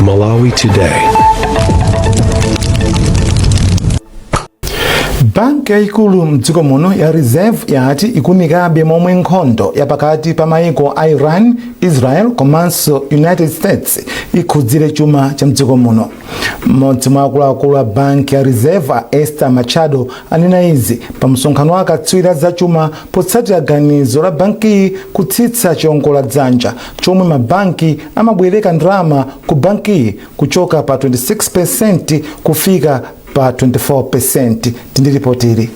Malawi Today. Banki yayikulu mdziko muno ya Reserve yati ikuunikabe momwe nkhondo yapakati pa mayiko a Iran, Israel komanso United States ikhudzire chuma cha mdziko muno. Mmodzi mwa akuluakulu a banki ya Reserve, a Esther Machado, anena izi pa msonkhano wa akatswiri a zachuma potsatira ganizo la bankiyi kutsitsa chiongoladzanja chomwe mabanki amabwereka ndalama ku bankiyi kuchoka pa 26% kufika pa 24%. Ndi ripoti.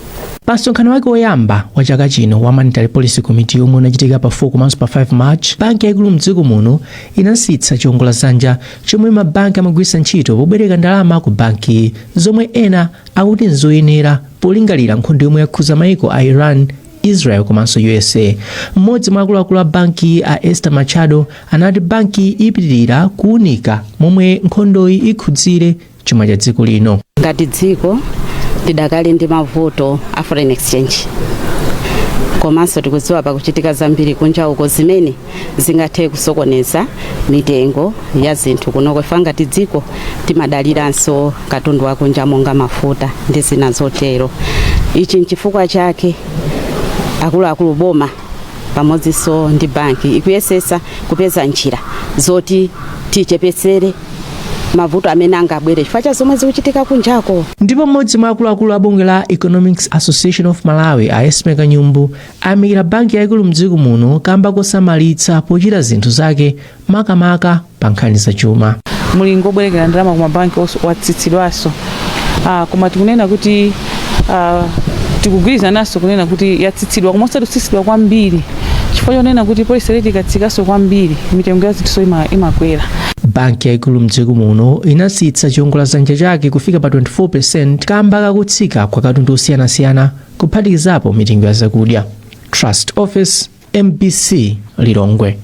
Pa msonkhano wake woyamba wa chaka chino wa Monetary Policy Committee yomwe unachitika pa 4 komanso pa 5 March, banki yaikulu mdziko muno inatsitsa chiongoladzanja chomwe mabanki amagwiritsa ntchito pobwereka ndalama ku banki, zomwe ena akuti nzoyenera polingalira nkhondo yomwe yakhuza maiko a Iran, Israel komanso USA. Mmodzi mwa akuluakulu a banki, a Esther Machado, anati banki ipitirira kuunika momwe nkhondoyi ikhudzire chuma cha dziko lino. Ngati dziko tidakali ndi mavuto a foreign exchange, komanso tikudziwa pakuchitika zambiri kunja uko zimene zingathe kusokoneza mitengo ya zinthu kunoko. Ife ngati dziko timadaliranso katundu wakunja monga mafuta ndi zina zotero. Ichi nchifukwa chake akuluakulu boma pamodzinso ndi banki ikuyesesa kupeza njira zoti tichepetsere mavuto amene angabwere chifukwa cha zomwe zikuchitika kunjako. Ndipo mmodzi mwa akuluakulu a bungwe la Economics Association of Malawi, a Esme Kanyumbu, ayamikira banki yayikulu mdziko muno kamba kosamalitsa pochita zinthu zake, makamaka pa nkhani zachuma. Mulingo obwerekera ndalama ku mabanki watsitsidwanso, koma tikunena kuti tikugwirizananso kunena kuti yatsitsidwa koma osati kutsitsidwa kwambiri, chifukwa chonena kuti policy rate ikatsikanso kwambiri, mitengo ya zinthu imakwera. Banki yayikulu mdziko muno inatsitsa chiongoladzanja chake kufika pa 24% kamba kakutsika kwa katundu osiyanasiyana, kuphatikizapo mitengo ya zakudya. Trust Office, MBC, Lilongwe.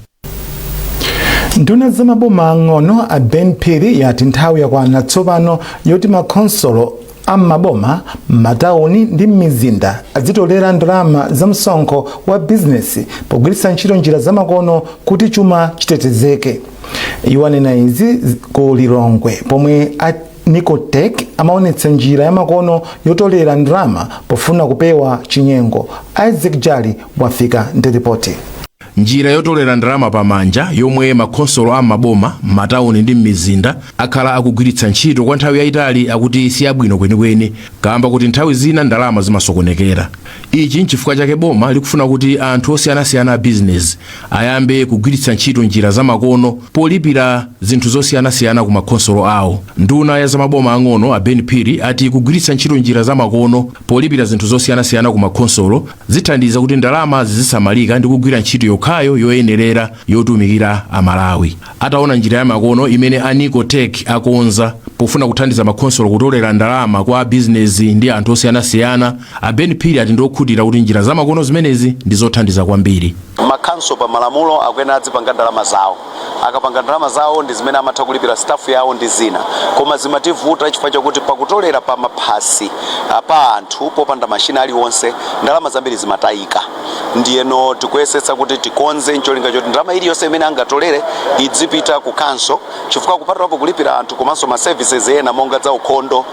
Nduna za maboma ang'ono a Ben Phiri yati nthawi yakwana tsopano yoti makhonsolo am'maboma, m'matawuni ndi m'mizinda adzitolera ndalama za msonkho wa bizinesi pogwiritsa ntchito njira zamakono kuti chuma chitetezeke. Iwo anena izi ku Lilongwe pomwe a Nicotech amaonetsa njira yamakono yotolera ndalama pofuna kupewa chinyengo. Isaac Jali wafika ndi ripoti. Njira yotolera ndalama pamanja yomwe makhonsolo am'maboma, m'matawuni ndi m'mizinda akhala akugwiritsa ntchito kwa nthawi yayitali akuti siyabwino kwenikweni, kamba kuti nthawi zina ndalama zimasokonekera. Ichi nchifukwa chake boma likufuna kuti anthu osiyanasiyana a bizinesi ayambe kugwiritsa ntchito njira zamakono polipira zinthu zosiyanasiyana ku makhonsolo awo. Nduna ya zamaboma ang'ono a Ben Phiri ati kugwiritsa ntchito njira zamakono polipira zinthu zosiyanasiyana ku makhonsolo zithandiza kuti ndalama zizisamalika ndi kugwira ntchito yokhayo yoyenerera yotumikira Amalawi. Ataona njira ya makono imene a Nicotech akonza pofuna kuthandiza makhonsolo kutolera ndalama kwa bizinesi ndi anthu osiyanasiyana, a Ben Phiri ati ndiokhutira kuti njira zamakono zimenezi ndi zothandiza kwambiri. Makhanso pa malamulo akuyenera adzipanga ndalama zawo. Akapanga ndalama zawo ndi zimene amatha kulipira staff yawo ndi zina, koma zimativuta chifukwa chakuti pakutolera pa maphasi pa anthu popanda mashina aliwonse, ndalama zambiri zimatayika. Ndiyeno tikuyesetsa kuti tikonze ncholinga choti ndalama iliyonse imene angatolere idzipita ku council, chifukwa kupatulapo kulipira anthu komanso ma services ena monga za ukhondo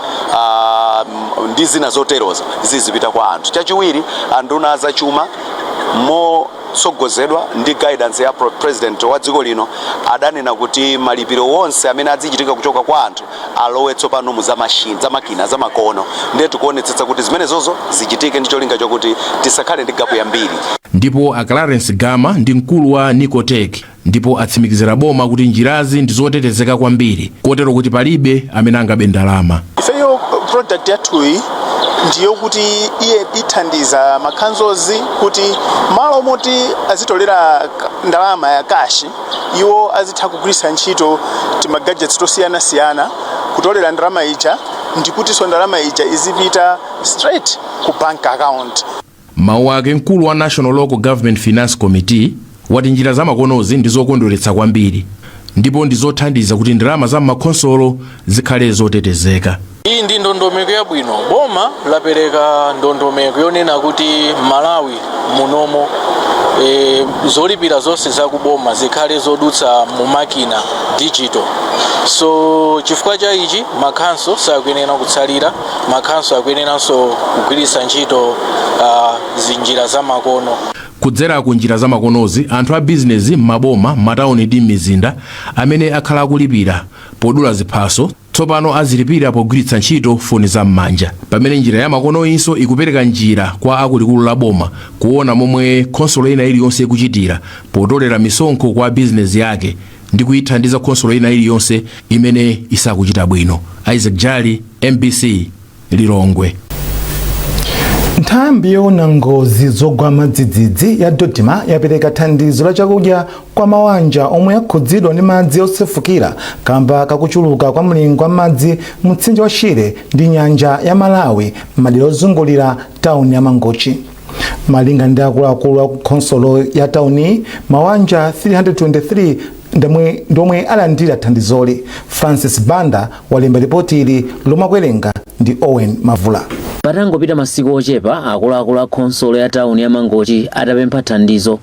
ndi zina zoterozo zizipita kwa anthu. Chachiwiri, anduna azachuma motsogozedwa ndi guidance ya president wa dziko lino adanena kuti malipiro wonse amene azichitika kuchoka kwa anthu alowe tsopano mu zamashini, zamakina zamakono. Ndiye tikuonetsetsa kuti zimenezozo zichitike ndi cholinga chokuti tisakhale ndi gap yambiri. Ndipo a Clarence Gama ndi mkulu wa Nicotech ndipo atsimikizira boma kuti njirazi ndi zotetezeka kwambiri, kotero kuti palibe amene angabe ndalama. Ifeyo product yathuyi ndiyo kuti iye ithandiza ma councils kuti malo moti azitolera ndalama ya cash, iwo azitha kugwiritsa ntchito tima gadgets tosiyanasiyana kutolera ndalama ija, ndikutinso ndalama ija izipita straight ku bank account. Mawu ake, mkulu wa National Local Government Finance Committee wati njira zamakonozi ndi zokondweretsa kwambiri ndipo ndi zothandiza kuti ndalama za m'makhonsolo zikhale zotetezeka. Iyi ndi ndondomeko yabwino. Boma lapereka ndondomeko yonena kuti Malawi munomo Zolipira zonse zakuboma zikhale zodutsa mu makina, digital. So chifukwa cha ichi, makhanso sakuyenera kutsalira. Makhanso akuyeneranso kugwiritsa ntchito zinjira zamakono. Kudzera ku njira zamakonozi, anthu a bizinezi m'maboma, m'matawuni ndi m'mizinda amene akhala akulipira podula ziphaso tsopano azilipira pogwiritsa ntchito foni zam'manja, pamene njira ya makonoyinso ikupereka njira kwa akulikulu la boma kuona momwe khonsolo ina iliyonse ikuchitira potolera misonkho kwa bizinezi yake ndi kuyithandiza khonsolo ina iliyonse imene isakuchita bwino. Isaac Jali, MBC, Lilongwe. Nthambi yoona ngozi zogwa madzidzidzi ya DoDMA yapereka thandizo la chakudya kwa mawanja omwe akhudzidwa ndi madzi osefukira kamba kakuchuluka kwa mlingo wa madzi mtsinje wa Shire ndi nyanja ya Malawi m'madera ozungulira tawuni ya Mangochi. Malinga ndi akuluakulu a khonsolo ya tawuni, mawanja 323 ndomwe alandira thandizoli. Francis Banda walemba ripoti ili lomwe akuwerenga ndi Owen Mavula. Patangopita masiku ochepa akuluakulu a khonsolo ya tawuni ya Mangochi atapempha thandizo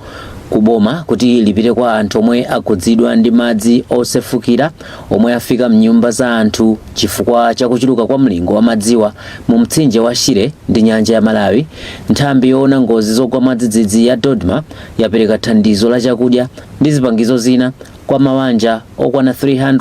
ku boma kuti lipite kwa anthu omwe akhudzidwa ndi madzi osefukira omwe afika mnyumba za anthu chifukwa chakuchuluka kwa mlingo wa madziwa mu mtsinje wa Shire ndi nyanja ya Malawi, nthambi yoona ngozi zogwa mwadzidzidzi ya DoDMA yapereka thandizo la chakudya ndi zipangizo zina kwa mawanja okwana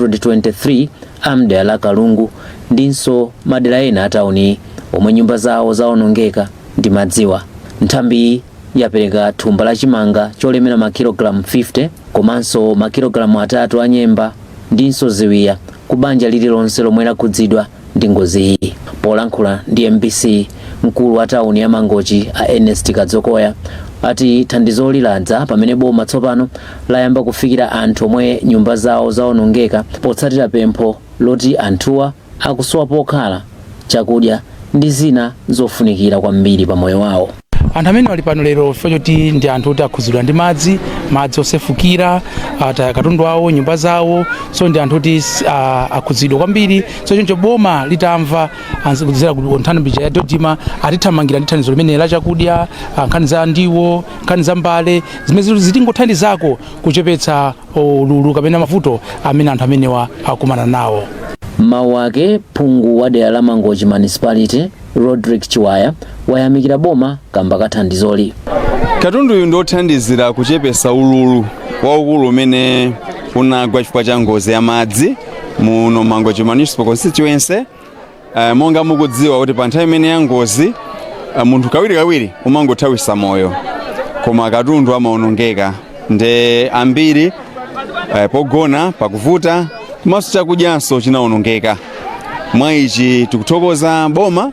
323 a mdera la Kalungu ndinso madera ena a tawuni omwe nyumba zawo zawonongeka ndi madziwa. Nthambi yapereka thumba la chimanga cholemera makilogalamu 50 komanso makilogalamu 3 a nyemba ndinso ziwiya ku banja lililonse lomwe lakhudzidwa ndi ngozi iyi. Polankhula ndi MBC, mkulu wa tawuni ya Mangochi a Ernest Kadzokoya ati thandizoli ladza pamene boma tsopano layamba kufikira anthu omwe nyumba zawo zawonongeka potsatira pempho loti anthuwa akusowa pokhala, chakudya ndi zina zofunikira kwambiri pa moyo wawo. Anthu amene ali pano lero chifukwa choti ndi anthu oti akhudzidwa ndi madzi, madzi osefukira, ataya katundu awo, nyumba zawo. So ndi anthu oti akhudzidwa kwambiri. So choncho boma litamva kudzera ku nthambi ya DoDMA, atithamangira ndi thandizo limene la chakudya, nkhani za ndiwo, nkhani za mbale zimene zitingothandizako kuchepetsa ululu kapena mavuto amene anthu amenewa akumana nawo. Mawu ake, phungu wa dera la Mangochi Municipality Rodrick Chiwaya wayamikira boma kamba ka thandizoli. Katunduyu ndiothandizira kuchepesa ululu waukulu umene unagwa chifukwa cha ngozi ya madzi muno Mangochi Municipal Constituency. Monga mukudziwa kuti pa nthawi imene ya ngozi, munthu kawirikawiri umangothawisa moyo, koma katundu amaonongeka nde ambiri pogona pakuvuta, komanso chakudyanso chinaonongeka. Mwa ichi tikuthokoza boma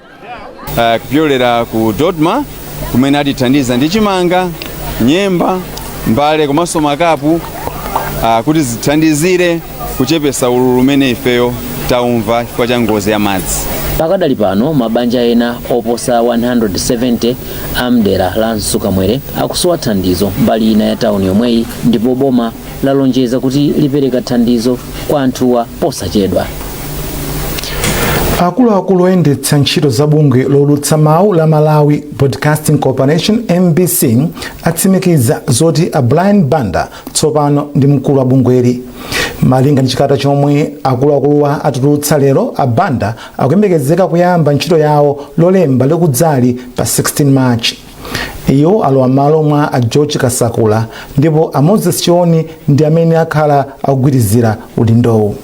kupyolera ku DoDMA kumene atithandiza ndi chimanga, nyemba, mbale komanso makapu kuti zithandizire kuchepesa ululu umene ifeyo taumva chifukwa cha ngozi ya madzi. Pakadali pano mabanja ena oposa 170 a mdera la Msukamwere akusowa thandizo mbali ina ya tawuni yomweyi, ndipo boma lalonjeza kuti lipereka thandizo kwa anthuwa posachedwa. Akuluakulu oyendetsa ntchito za bungwe lolutsa mawu la Malawi Broadcasting Corporation, MBC, atsimikiza zoti a Brian Banda tsopano ndi mkulu wa bungweli. Malinga ndi chikalata chomwe akuluakuluwa atulutsa lero, a Banda akuyembekezeka kuyamba ntchito yawo Lolemba likudzali pa 16 March. Iwo alowa m'malo mwa a George Kasakula, ndipo a Moses Chioni ndi amene akhala akugwirizira udindowu.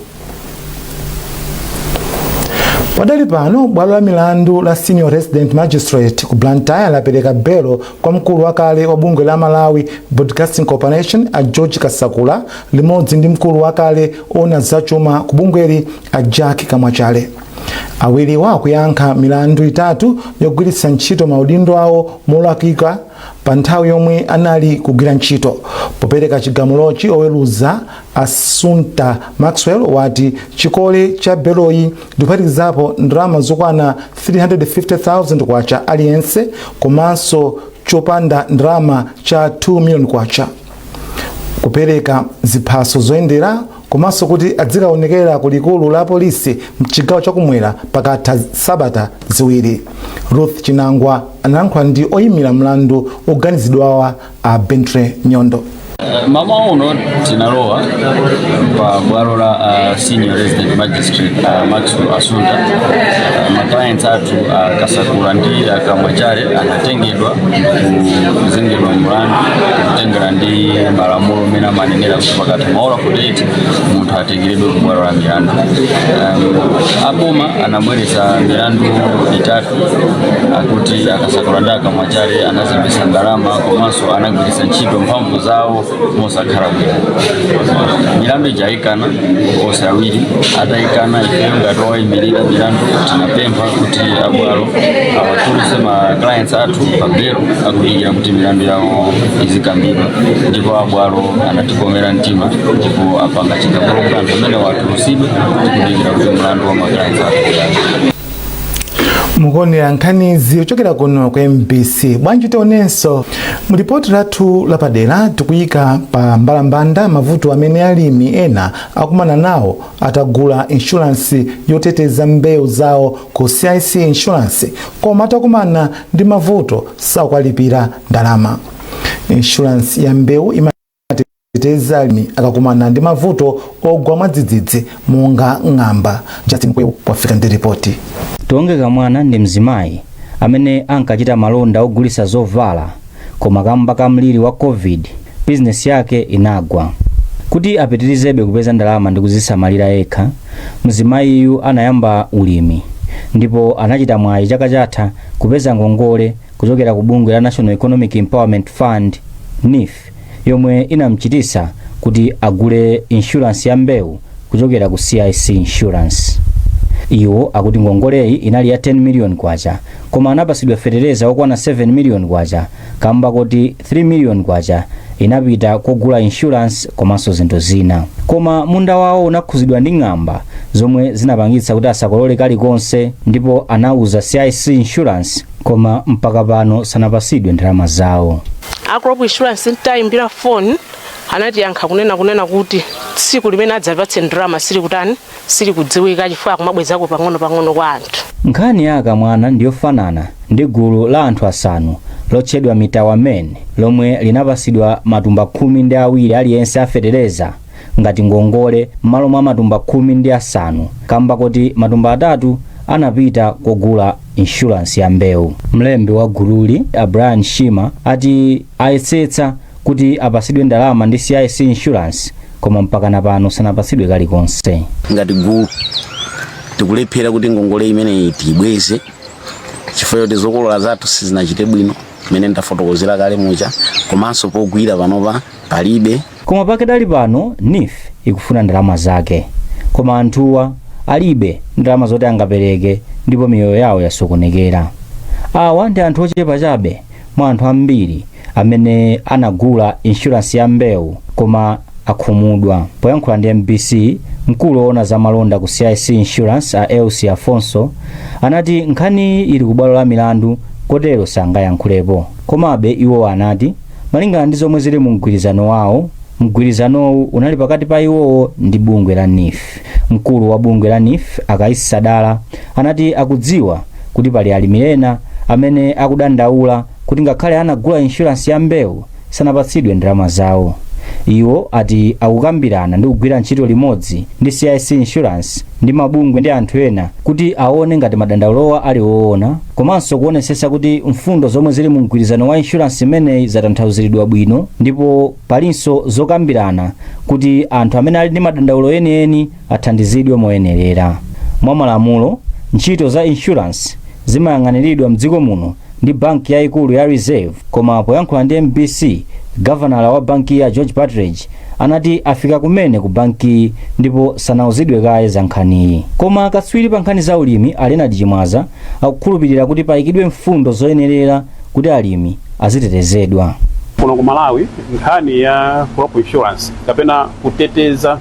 Padali pano, bwalo la milandu la Senior Resident Magistrate ku Blantyre lapereka belo kwa mkulu wakale wa bungwe la Malawi Broadcasting Corporation a George Kasakula limodzi ndi mkulu wakale ona zachuma ku bungweli a Jack Kamwachale. Awiriwa akuyankha milandu itatu yogwiritsa ntchito maudindo awo molakwika pa nthawi yomwe anali kugwira ntchito. Popereka chigamulochi, oweruza Asunta Maxwell wati chikole cha beloyi ndikuphatikizapo ndalama zokwana 350,000 kwacha aliyense komanso chopanda ndalama cha 2 million kwacha, kupereka ziphaso zoyendera. komanso kuti adzikaonekera ku likulu la polisi mchigawo chakumwera pakatha sabata 2. Ruth Chinangwa analankhula ndi oyimira mlandu oganizidwawa, a Bentre Nyondo. Mmawa uno tinalowa pa bwalo la senior resident magistrate Maxwell Asunta. Ma clients athu Kasakula ndi Kamwachale anatengedwa kuzengedwa mlandu kutengera ndi malamulo amene amanenera kuti pakatha maola 48 munthu atengeredwe ku bwalo la milandu. Aboma anabweretsa milandu itatu, akuti aKasakula ndi aKamwachale anazembesa ndalama komanso anagwiritsa ntchito mphamvu zawo mosakhala bwino. Milandu ija ayikana onse awiri. Atayikana, ifeyo ngati owayimirira milandu tinapempha kuti abwalo awatulutse ma clients athu pa belo akudikira kuti milandu yawo izikambidwa, ndipo abwalo anatikomera mtima ndipo apanga chigamulo kuti anthu amene watulutsidwe, tikudikira kuti mlandu wa ma clients athu uyambe. Mukuonera nkhanizi kuchokera kuno ku MBC. Bwanji tionenso mu ripoti lathu lapadera. Tikuyika pa mbalambanda mavuto amene alimi ena akumana nawo atagula inshuransi yoteteza mbewu zawo ku CIC Insurance, koma atakumana ndi mavuto sakukalipira ndalama. Inshuransi ya mbewu imateteza alimi akakumana ndi mavuto ogwa mwadzidzidzi monga ng'amba. Justin Kwewu wafika ndi ripoti. Tonge Kamwana ndi mzimayi amene ankachita malonda ogulitsa zovala, koma kamba ka mliri wa COVID bizinesi yake inagwa. Kuti apitirizebe kupeza ndalama ndi kuzisamalira yekha, mzimayiyu anayamba ulimi ndipo anachita mwayi chaka chatha kupeza ngongole kuchokera ku bungwe la National Economic Empowerment Fund, NEEF, yomwe inamchitisa kuti agule insurance ya mbewu kuchokera ku CIC Insurance. Iwo akuti ngongoleyi inali ya 10 million kwacha, koma anapasidwa fetereza okwana 7 million kwacha, kamba kuti 3 million kwacha inapita kogula insurance komanso zinthu zina. Koma munda wawo unakhuzidwa ndi ng'amba zomwe zinapangitsa kuti asakolole kalikonse, ndipo anauza CIC Insurance, koma mpaka pano sanapasidwe ndalama zawo. A crop insurance ntayimbira foni, anatiyankha kunena kuti tsiku limene adzapatse ndalama sili kutani, sili kudziwika, chifukwa akumabwezako pang'ono pang'ono kwa anthu. Nkhani ya aKamwana ndiyofanana ndi gulu la anthu asanu lotchedwa Mitawa Men lomwe linapasidwa matumba 12 aliyense afetereza ngati ngongole m'malo mwa matumba 15, kamba kuti matumba 3 anapita kogula insurance ya mbewu. Mlembi wa gululi, a Brian Shima, ati ayesetsa kuti apasidwe ndalama ndi CIC Insurance, koma mpakana pano sanapasidwe kalikonse. Ngati gulu tikulephera kuti ngongole imeneyi tiyibweze chifukwa choti zokolola zathu sizinachite bwino mmene ndafotokozera kale muja, komanso pogwira panopa palibe. Koma pakadali pano NEEF ikufuna ndalama zake, koma anthuwa alibe ndalama zoti angapereke ndipo miyoyo yawo yasokonekera. Awa ndi anthu ochepa chabe mwa anthu ambiri amene anagula insurance ya mbewu koma akhumudwa. Poyankhula ndi MBC, mkulu woona za malonda ku CIC Insurance, a Elsie Afonso, anati nkhaniyi ili ku bwalo la milandu, kotero sangayankhulepo. Komabe iwo anati malingana ndi zomwe zili mu mgwirizano wawo, mgwirizanowu unali pakati pa iwowo ndi bungwe la NEEF. Mkulu wa bungwe la NEEF, Akaisi Sadala, anati akudziwa kuti pali alimi ena amene akudandaula kuti ngakhale anagula insurance ya mbewu sanapatsidwe ndalama zawo. Iwo ati akukambirana ndi kugwira ntchito limodzi ndi CIC Insurance ndi mabungwe ndi anthu ena kuti aone ngati madandaulowa ali woona, komanso kuonesesa kuti mfundo zomwe zili mu mgwirizano wa insurance imeneyi zatanthauziridwa bwino, ndipo palinso zokambirana kuti anthu amene ali ndi madandaulo enieni athandizidwe moyenerera. Mwa malamulo, ntchito za insurance zimayang'aniridwa mdziko muno ndi banki yayikulu ya Reserve, koma poyankhula ndi MBC, gavanala wa banki ya, George Partridge, anati afika kumene ku banki ndipo sanauzidwe kaye za nkhaniyi. Koma akatswiri pa nkhani za ulimi, a Leonard Chimwaza, akukhulupirira kuti payikidwe mfundo zoyenerera kuti alimi azitetezedwa. Kuno ku Malawi, nkhani ya crop insurance kapena kuteteza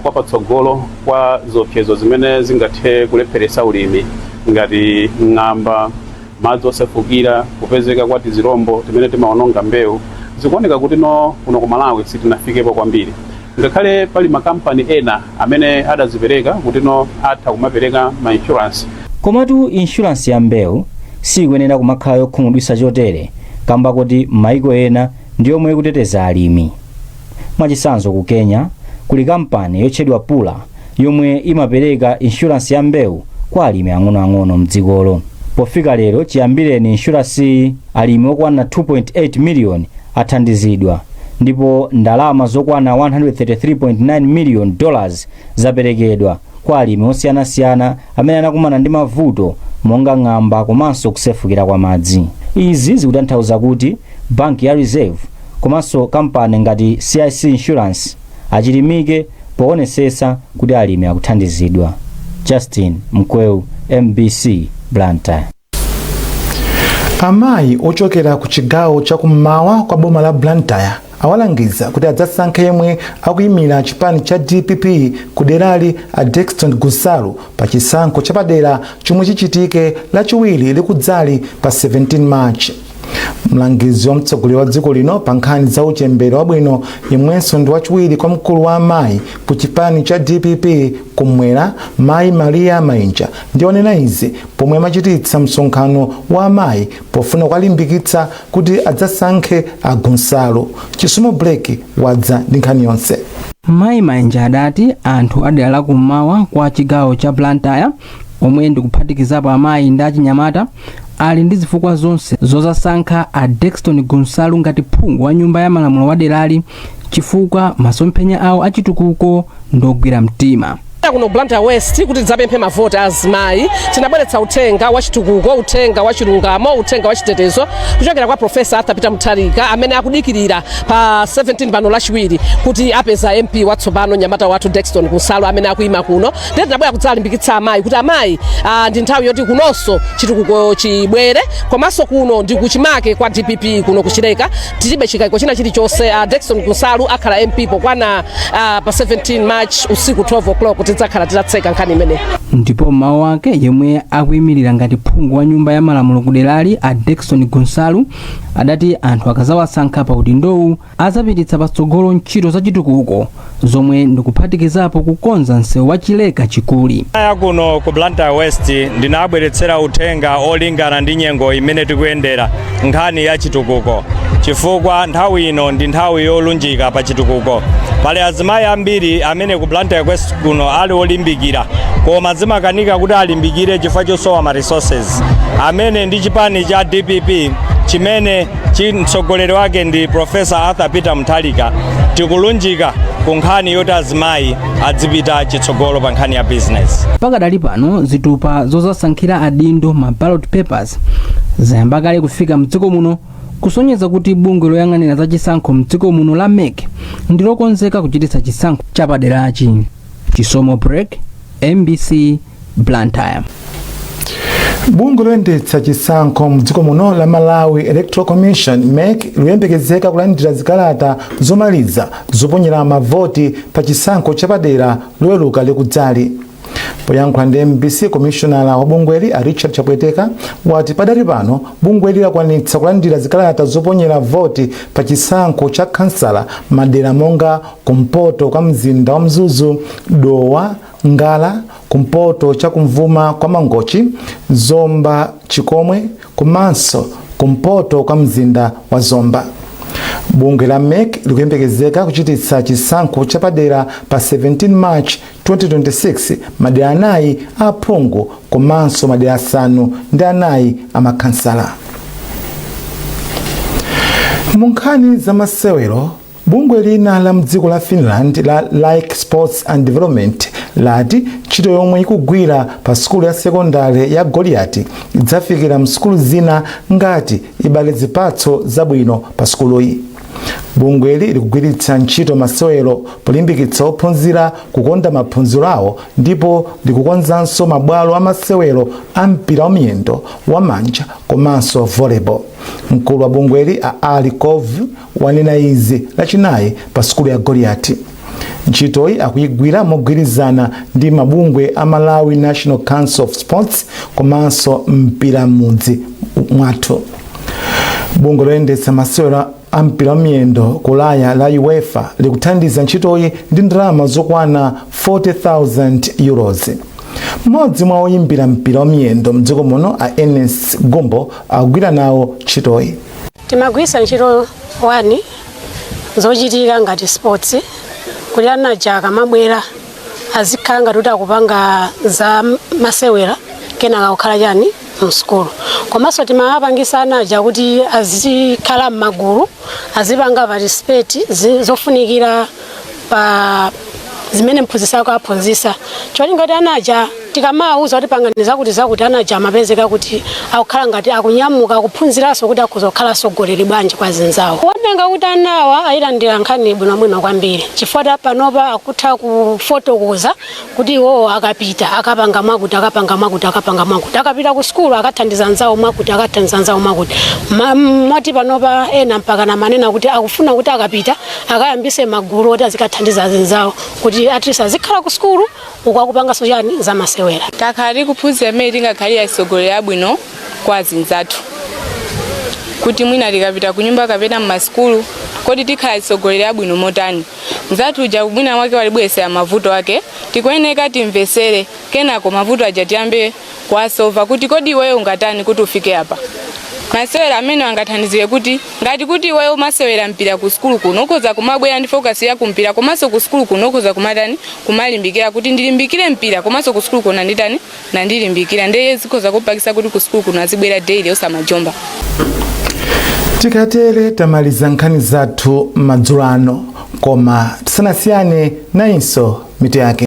kwa patsogolo kwa zopsezo zimene zingathe kulepheretsa ulimi ngati ng'amba, madzi osefukira, kupezeka kwa tizirombo timene timaononga mbewu, zikuoneka kuti no kuno ku Malawi sitinafikepo kwambiri. Ngakhale pali makampani ena amene adazipereka kuti no atha kumapereka ma insurance. Komatu inshuransi ya mbewu sikuyenera kumakhala yokhumudwitsa chotere, kamba kuti m'mayiko ena ndi yomwe ikuteteza alimi. Mwachitsanzo, ku Kenya kuli kampani yotchedwa Pula yomwe imapereka inshuransi ya mbewu kwa alimi ang'onoang'ono mdzikolo. Pofika lero, chiyambireni inshuransi, alimi okwana 2.8 miliyoni athandizidwa ndipo ndalama zokwana $133.9 million zaperekedwa kwa alimi osiyanasiyana amene anakumana ndi mavuto monga ng'amba komanso kusefukira kwa madzi. Izi zikutanthauza kuti banki ya Reserve komanso kampani ngati CIC Insurance achilimike poonetsetsa kuti alimi akuthandizidwa. Justin Mkweu, MBC, Blantyre. Amayi ochokera ku chigawo chakummawa kwa boma la Blantyre awalangiza kuti adzasankhe yemwe akuyimira chipani cha DPP ku derali, a Dexton Gunsalu, pa chisankho chapadera chomwe chichitike Lachiwiri likudzali pa 17 March. Mlangizi wa mtsogoleri wa dziko lino pa nkhani za uchembere wabwino, yemwenso ndi wachiwiri kwa mkulu wa amayi ku chipani cha DPP kumwera, Mayi Maria Mainja, ndi onena izi pomwe amachititsa msonkhano wa amayi pofuna kuwalimbikitsa kuti adzasankhe a Gunsalu. Chisomo Blake wadza ndi nkhani yonse. Mayi Mainja adati anthu adera la kummawa kwa chigawo cha Blantyre, omwe ndikuphatikizapo amayi ndi achinyamata, ali ndi zifukwa zonse zozasankha a Dexton Gunsalu ngati phungu wa Nyumba ya Malamulo wa derali, chifukwa masomphenya awo achitukuko ndogwira mtima. Kuno Blantyre West kuti tidzapemphe mavoti azimayi, tinabweretsa uthenga wa chitukuko, uthenga wa chilungamo, uthenga wa chitetezo kuchokera kwa Professor Arthur Peter Mutharika, amene akudikirira pa 17 pano, Lachiwiri, kuti apeza MP watsopano, nyamata wathu Dexton Gunsalu amene akuyima kuno. Ndiye tinabwera kudzalimbikitsa amayi kuti amayi, ndi nthawi yoti kunonso chitukuko chibwere. Komanso kuno ndi kuchimake kwa DPP. Kuno kuchileka tilibe chikayiko china chilichonse, Dexton Gunsalu akhala MP pokwana pa 17 March usiku 12 o'clock tidzakhala titatseka nkhani imeneyi. Ndipo mawu ake, yemwe akuyimirira ngati phungu wa Nyumba ya Malamulo kuderali, a Dexton Gunsalu, adati anthu akazawasankha pa udindowu azapititsa patsogolo ntchito za chitukuko zomwe ndikuphatikizapo kukonza msewu wa Chileka Chikuli. Ya kuno ku Blantyre West ndinabweretsera uthenga olingana ndi nyengo imene tikuyendera, nkhani ya chitukuko, chifukwa nthawi ino ndi nthawi yolunjika pa chitukuko. Pali azimayi ambiri amene ku Blantyre West kuno ali olimbikira, koma zimakanika kuti alimbikire chifukwa chosowa ma resources, amene ndi chipani cha DPP chimene mtsogoleri wake ndi Professor Arthur Peter Mutharika, tikulunjika ku nkhani yoti azimayi adzipita chitsogolo pa nkhani ya business. Pakadali pano, zitupa zozasankhira adindo, ma ballot papers, zayamba kale kufika mdziko muno, kusonyeza kuti bungwe loyang'anira za chisankho mdziko muno la MEC ndilokonzeka kuchititsa chisankho chapaderachi. Chisomo Break, MBC, Blantyre. Bungwe loyendetsa chisankho mdziko muno la Malawi Electoral Commission, MEC, liyembekezeka kulandira zikalata zomaliza zoponyera mavoti pa chisankho chapadera Loweruka likudzali. Poyankhula ndi MBC, komishonala wa bungweli a Richard Chapweteka wati padali pano bungweli lakwanitsa kulandira zikalata zoponyera voti pa chisankho cha kansala madera monga kumpoto kwa mzinda wa Mzuzu, Dowa, Ngala, kumpoto cha kumvuma kwa Mangochi, Zomba Chikomwe, komanso kumpoto kwa mzinda wa Zomba. Bungwe la MEC likuyembekezeka kuchititsa chisankho chapadera pa 17 March 2026 madera 4 aphungu komanso madera 4 amakhansala. Mu nkhani za masewero, bungwe lina la mdziko la Finland la Like Sports and Development lati ntchito yomwe ikugwira pa sukulu ya sekondari ya Goliati idzafikira msukulu zina ngati ibale zipatso zabwino pa sukuluyi. Bungweli likugwiritsa ntchito masewero polimbikitsa ophunzira kukonda maphunziro awo, ndipo likukonzanso mabwalo amasewero a mpira wamiyendo, wamanja komanso volleyball. Mkulu wa bungweli a Ali Kov wanena izi Lachinayi pa sukulu ya Goliati. Ntchitoyi akuyigwira mogwirizana ndi mabungwe a Malawi National Council of Sports komanso Mpira M'mudzi Mwathu. Bungwe loyendetsa masewero A mpira wamiyendo ku Ulaya la UEFA likuthandiza ntchitoyi ndi ndalama zokwana €40,000. Mmodzi mwa oyimbira mpira wamiyendo mdziko muno, a Ernest Gumbo, akugwira nawo ntchitoyi. Timagwiritsa ntchito wani zochitika ngati sports kuti anaja akamabwera azikhala ngati kuti akupanga za masewera, kenaka kukhala chani msukulu. Komanso timawapangisa anaja kuti azikhala m'magulu, azipanga participate zofunikira pa zimene mphunzitsi ako aphunzitsa, cholinga kuti anaja tikamawuza kuti pangani zakuti zakuti, anaja amapezeka kuti akukhala ngati akunyamuka, akuphunziranso kuti akhoza kukhala atsogoleri bwanji kwa zinzawo. Kuoneka kuti anawa ayilandira nkhani bwinobwino kwambiri, chifukwa panopa akutha kufotokoza kuti iwowo akapita akapanga mwakuti, akapanga mwakuti, akapanga mwakuti, akapita ku sukulu akathandiza nzawo mwakuti, akathandiza nzawo mwakuti. Moti panopa ena mpaka namanena kuti akufuna kuti akapita akayambise magulu oti azikathandiza zinzawo, kuti at least azikhala ku sukulu uku akupanganso chani zamasewera. Takhala tikuphunzira mmene tingakhalire atsogoleri abwino kwa azinzathu, kuti mwina tikapita kunyumba kapena mmasukulu, kodi tikhala atsogoleri abwino motani? Mzathu uja mwina mwake walibweresera mavuto ake, tikuyeneka timvesere, kenako mavuto aja tiyambe kuwasova kuti kodi iweyo ungatani kuti ufike apa. Masewera amene angathandizire kuti ngati kuti iweyo umasewera mpira ku sukulu kuno, ukhoza kumabwera ndi focus ya kumpira, komanso ku sukulu kuno ukhoza kumatani, kumalimbikira kuti ndilimbikire mpira, komanso ku sukulu kuno nditani, nandilimbikira, ndiye zikhoza kupangisa kuti ku sukulu kuno azibwera daily osamajomba. Tikatere tamaliza nkhani zathu madzulo ano, koma tisanasiyane nayinso mitu yake.